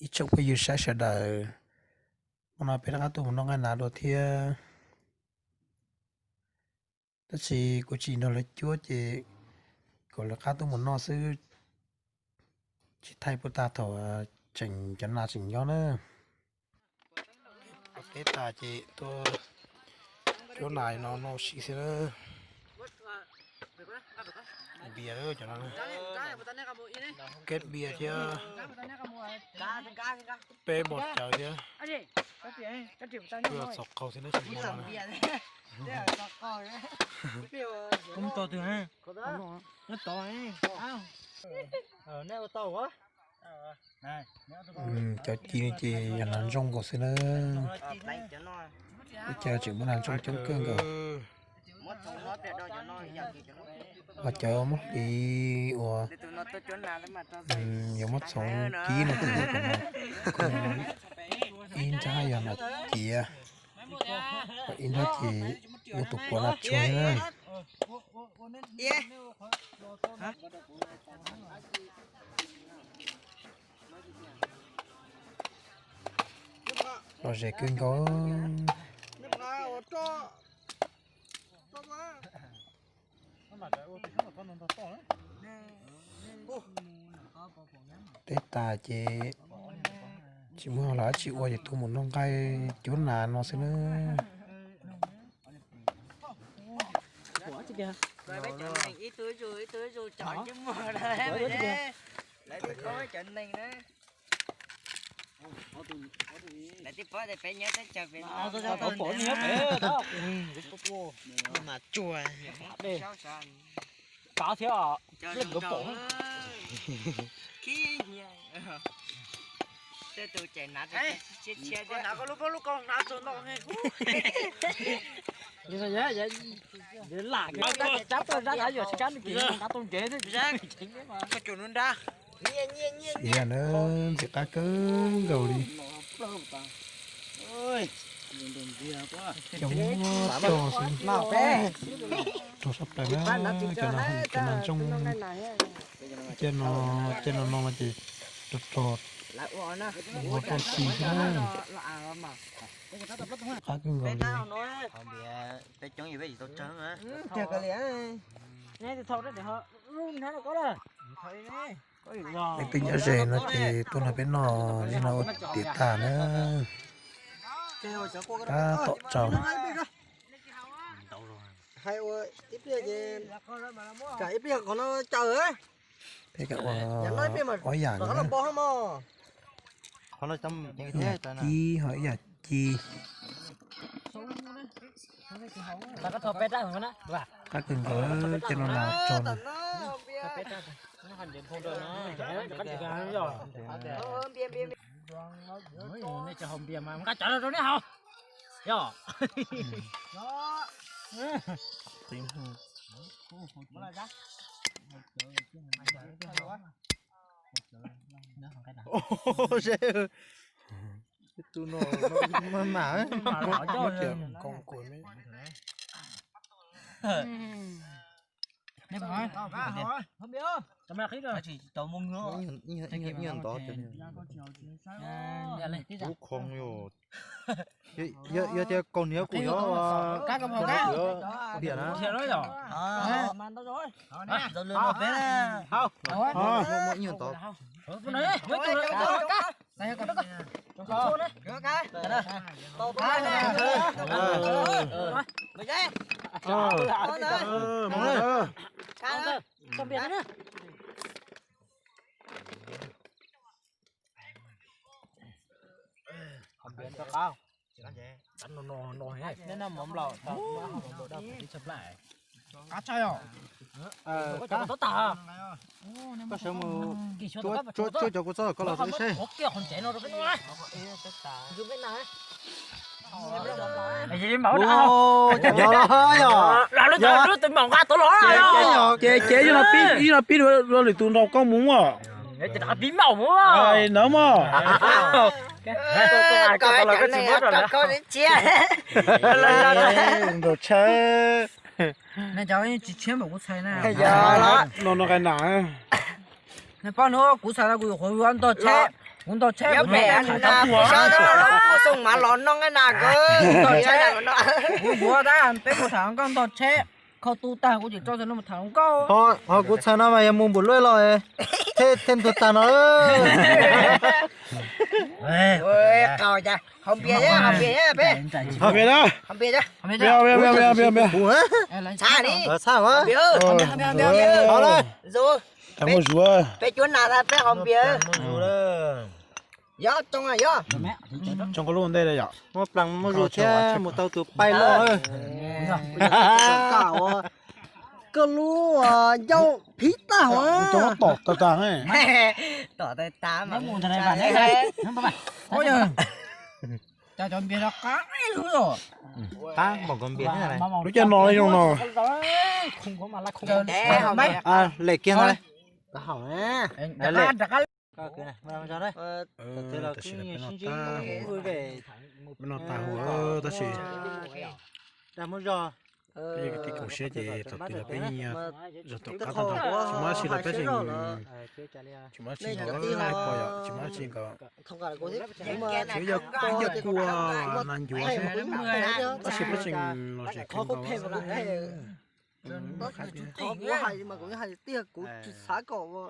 Ib tsoom phooj ywg saib sawv daws, hmo no peb rov qab tuaj mus noj nqaij nas dua thiab. Tab sis kuv tsis nrog lawv cuab ces kom lawv qab tuaj mus noj xwb, tsis thaij puas tag thaum tseem cov nas tseem nyob na. Peb tas ces tuaj cuab nas no noj si xwb na. Npias cov no, keb npias thiab peb mos cawv thiab. Txaus qaug thiab na. Cov ci no ces yog nas ntsooj nkaus xwb na. Ib co tseem muab nas ntsooj coob kawg nkaus. Ho cov muab hliv uas yuav muab txhoov kib no ces ib nrab yog nas ciav, ib nrab ces yuav tus puav nas tsuag na. Lom zem kawg nkaus. Peb tas ces tsis muaj hauj lwm dab tsi ua ces tuaj mus noj nqaij cuab nas no xwb na. Mas tsuag. Kav thiab, leej nkawd pom. Lam tsab tawg zab na yuam tsis kab nkev. Siav na, ntxim qab kawg nkaus li. Cov muab rog xwb, rog sab plaws na, cov nas ntsooj. Caij no, caij no no ces rog rog ua roj xi xwb na. Qab kawg nkaus li. Leej twg nyob ze no ces tuaj nrog peb noj zim no ua tiav tas na. Tab tom tsaus. Peb kam ua ob yam na. Ib yam ci, ho ib yam ci. Qab kawg nkaus, caij no nas rog na. Tus no mas mas. Ub khoov yog, yog tias kaus hniav kuv yuav, kuv yuav diam na. Koj sawv mus cuab cuab cov kua txob kom los rau ib seb. Ces ces yog no pib, yog no pib dua lwm tus nraus koj mus os. Nawb mog. Nraus tsheb. No no qai nas. Poj hnub kuv txhais no kuv yuav qhuav yuav ntog tsheb. Kuv ntog tsheb, kuv ntog tsheb, kuv yuav tab peb mus tham nkauj ntog tsheb, kho tu tag kuv tsis tso xov no mus tham nkauj. Ho kuv txhais no mas yog mus npum luaj los thiaj ntuag tag no. Qau cas, haus npias, haus npias peb. Haus npias na. Haus npias, haus npias, haus npias. Txhab ni. Txhab. Haus na. Peb cuab nas tag peb haus npias. Yog tsoo yog. Tsoo koj lub ntej yom. Muaj plas muaj zug thiab mus tau tus pais loj. Koj lub ncauj phiv tag hov. Tom tag tag. Tom tag tag mas. Lub caij no zoo no. Lem kiag no. Peb no tag huv tab sis peb tib koom siab ces thaum twg los peb yeej zog tom qab tag nrho. Tsis muaj dab tsi los tab sis tsis muaj dab tsi nkaus, pom yom, tsis muaj dab tsi nkaus. Tsuas yog kua nas ncuav xwb. Tab sis peb tseem los zem kheev nkaus. Kuv hais mas kuv hais tiag, kuv tsis xav kom